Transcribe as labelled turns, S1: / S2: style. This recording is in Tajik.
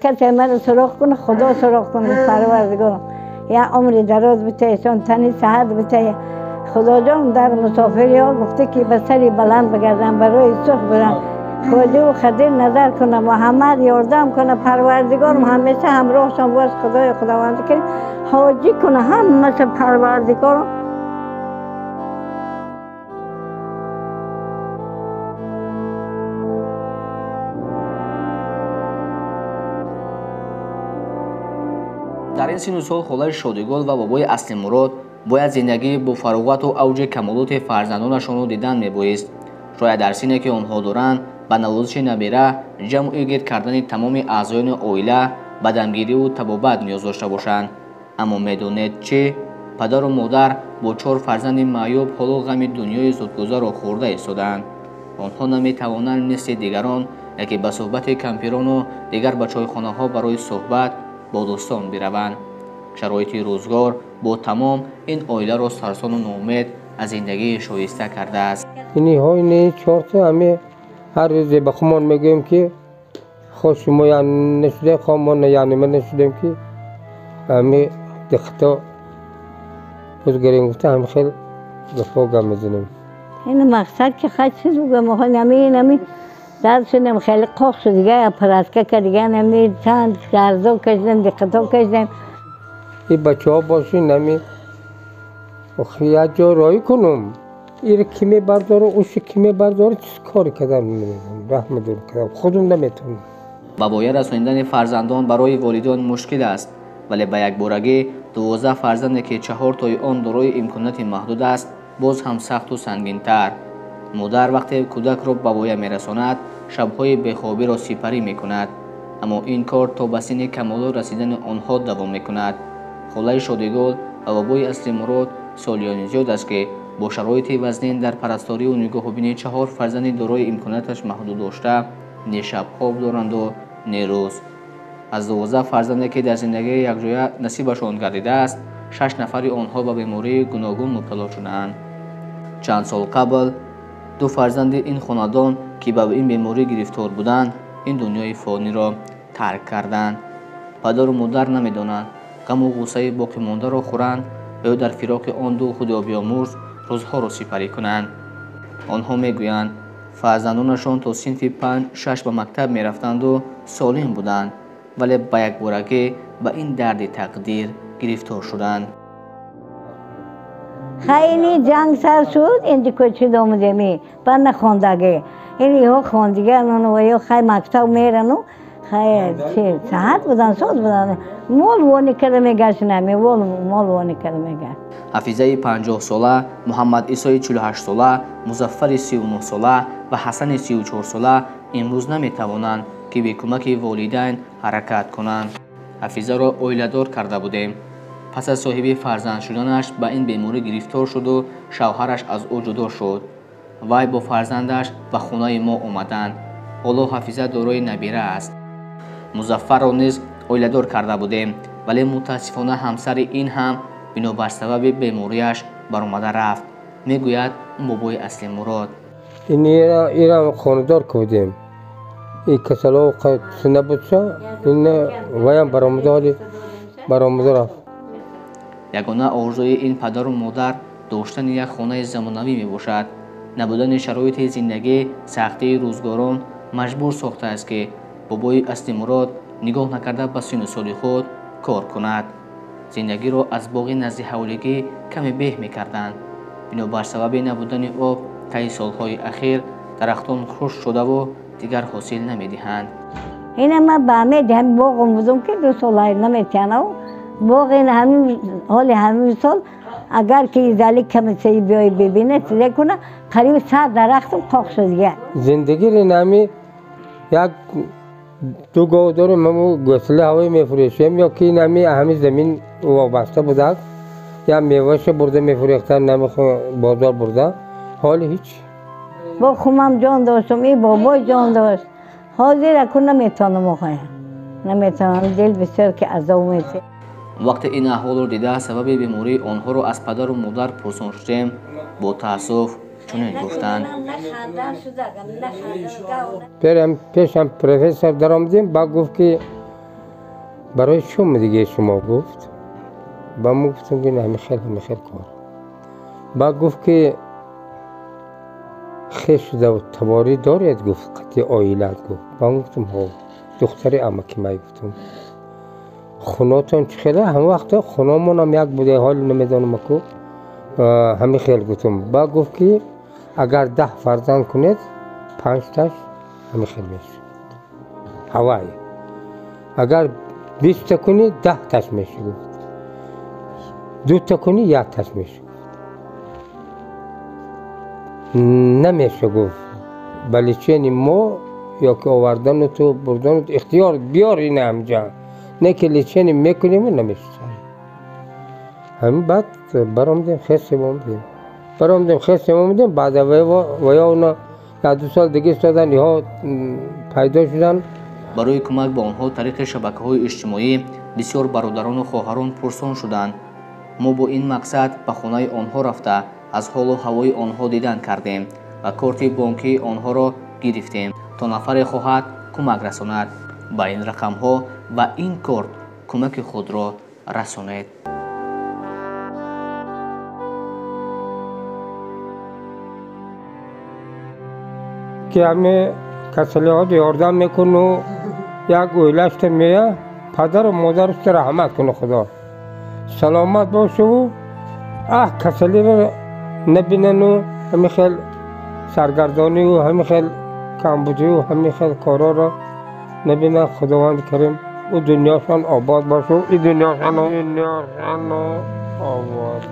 S1: Касе маро суроғ кунад, Худо суроғ кунад, Парвардигорам. Я умри дароз битаҳ, тани саҳат битаҳ. Худоҷон дар мусофириҳо гуфта ки ба сари баланд бигардам, барои сурх бирам. Хоҷаву Хадир назар кунад, Муҳаммад ёрдам кунад, Парвардигорам ҳамеша ҳамроҳшон бош, Худои Худованди карим ҳоҷӣ кунад ҳамаша Парвардигорам.
S2: Дар ин сину сол холаи Шодигул ва бобои Аслимурод бояд зиндагӣ бо фароғату авҷи камолоти фарзандонашонро дидан мебоист. Шояд дар синне ки онҳо доранд, ба навозиши набера, ҷамъу гирд кардани тамоми аъзоёни оила, ба дамгириву табобат ниёз дошта бошанд. Аммо медонед чӣ? Падару модар бо чор фарзанди маъюб ҳоло ғами дунёи зудгузарро хӯрда истодаанд. Онҳо наметавонанд мисли дигарон, яке ба суҳбати кампирону дигар ба чойхонаҳо барои суҳбат бо дӯстон бираванд. Шароити рӯзгор бо тамом ин оиларо сарсону ноумед аз зиндагии шоиста кардааст.
S3: Иниҳо ини чорта ҳами ҳар рӯзе ба хумон мегӯем ки хоҳ шумо нашуда, хоҳ мо яъне нашудем ки ҳами диққато бузгарем гуфта ҳами хел гапҳо гап мезанем.
S1: Ин мақсад ки хай чиз бугам, ҳами дард шудем, хеле қоқ шуд, дига апаратка кардиган, ҳами чанд дардо кашидем, диққато кашидем.
S3: Ин бачаҳо бошин ҳами охи як ҷо роҳӣ кунум, ира ки мебардору, ушу ки мебардору, чиз кори кардам намедонам, раҳма дур кардам, худум наметавонам.
S2: Ба воя расонидани фарзандон барои волидон мушкил аст, вале ба якборагӣ 12 фарзанде ки чаҳортои он дорои имконоти маҳдуд аст, боз ҳам сахту сангинтар. Модар вақте кӯдакро ба воя мерасонад, шабҳои бехобиро сипарӣ мекунад, аммо ин кор то ба синни камолот расидани онҳо давом мекунад. Холаи Шодигул ва бобои Аслимурод солиёни зиёд аст ки бо шароити вазнин дар парасторию нигоҳубини чаҳор фарзанди дорои имконияташ маҳдуд дошта, не шаб хоб доранду не рӯз. Аз 12 фарзанде ки дар зиндагии якҷоя насибашон гардидааст, 6 нафари онҳо ба бемории гуногун мубтало шудаанд. Чанд сол қабл ду фарзанди ин хонадон ки ба ин беморӣ гирифтор буданд, ин дунёи фониро тарк карданд. Падару модар намедонанд ғаму ғуссаи боқимондаро хӯранд ё дар фироқи он ду худобиёмурз рӯзҳоро сипарӣ кунанд. Онҳо мегӯянд фарзандонашон то синфи 5-6 ба мактаб мерафтанду солим буданд, вале ба якборагӣ ба ин дарди тақдир гирифтор шуданд.
S1: Хайни ҷанг сар шуд, инҷи кӯчид омадеми, ба нахондагӣ. Иниҳо хондигану ва ё хай мактаб мерану, хай чи саҳат будан, соз будан. Мол вонӣ карда мегашт, нами мол вонӣ карда мегашт.
S2: Ҳафизаи 50-сола, Муҳаммад Исои 48-сола, Музаффари 39-сола ва Ҳасани 34-сола имрӯз наметавонанд ки бе кӯмаки волидайн ҳаракат кунанд. Ҳафизаро оиладор карда будем. Пас аз соҳиби фарзанд шуданаш ба ин беморӣ гирифтор шуду шавҳараш аз ӯ ҷудо шуд. Вай бо фарзандаш ба хонаи мо омаданд. Ҳоло Ҳафиза дорои набира аст. Музаффарро низ оиладор карда будем, вале мутаассифона ҳамсари ин ҳам бинобар сабаби бемориаш баромада рафт, мегӯяд бобои Аслимурод.
S3: Инам хонадор кардем. Ин касало набудша, ин ваям баромада ҳоли баромада рафт.
S2: Ягона орзуи ин падару модар доштани як хонаи замонавӣ мебошад. Набудани шароити зиндагӣ, сахтии рӯзгорон маҷбур сохтааст ки бобои Аслимурод нигоҳ накарда ба сину соли худ кор кунад. Зиндагиро аз боғи назди ҳавлигӣ каме беҳ мекарданд. Бинобар сабаби набудани об таи солҳои ахир дарахтон хушк шудаву дигар ҳосил намедиҳанд.
S1: Ина ман ба ҳамин боғом будум ки 2 сол наметиҳанав. Боғ ин ҳамин ҳоли ҳамин сол агар ки изали каме биёй бибинед, чизе куна, қариб 100 дарахтам қоқ шуд дигар.
S3: Зиндагиро нами як ду гов дорем, ҳамун гӯсла ҳавои мефурӯшем, ё ки нами ҳамин замин вобаста будак, я меваша бурда мефурӯхтан, нами бозор бурда, ҳоли ҳеҷ.
S1: Бо хумам ҷон доштум, и бобой ҷон дошт. Ҳозир акун наметавонам охоя. Наметавонам, дил бисёр ки азоб метиҳад.
S2: Вақте ин аҳволро дида сабаби бемории онҳоро аз падару модар пурсон шудем, бо таассуф чунин гуфтанд.
S3: Пешам профессор даромадем, ба гуфт ки Барои чӣ омадагии шумо гуфт? Ба мо гуфтем ки ҳамин хел кор. Баъд гуфт ки хешу таборӣ доред, гуфт, қати оилат гуфт. Ба мо гуфтем ҳо, духтари амаки май гуфтем. Хунотон чӣ хела? Ҳама вақто хуномонам як буде, ҳоли намедонам ку. Ҳамин хел гуфтем. Баъд гуфт ки агар 10 фарзанд кунед, панҷташ ҳамин хел мешавад. Ҳавай. Агар 20та кунӣ, 10таш мешавад гуфт. Дута кунӣ, якташ мешавад. Намеша гуфт. Ба лечение мо ё ки овардану ту бурдану ихтиёр биёр ина ҳамҷа. Не ки лечение мекунем, намешавад. Ҳамин баъд баромадем, хестем омадем. Баромадем, хестем омадем, баъд ваё як ду сол дига истодан, иҳо пайдо шуданд.
S2: Барои кӯмак ба онҳо тариқи шабакаҳои иҷтимоӣ бисёр бародарону хоҳарон пурсон шуданд. Мо бо ин мақсад ба хонаи онҳо рафта, аз ҳолу ҳавои онҳо дидан кардем ва корти бонкии онҳоро гирифтем, то нафаре хоҳад кӯмак расонад. Ба ин рақамҳо ва ин корт кӯмаки худро расонед.
S3: Ки ҳаме касалиҳо ёрдам мекуну як оилашта мея, падару модарашта раҳмат куну Худо. Саломат бошаву аҳ касалиро набинану ҳамин хел саргардонию ҳамин хел камбудию ҳамин хел корҳоро набинад. Худованди Карим ӯ дунёшон обод бошу, и дунёшон обод.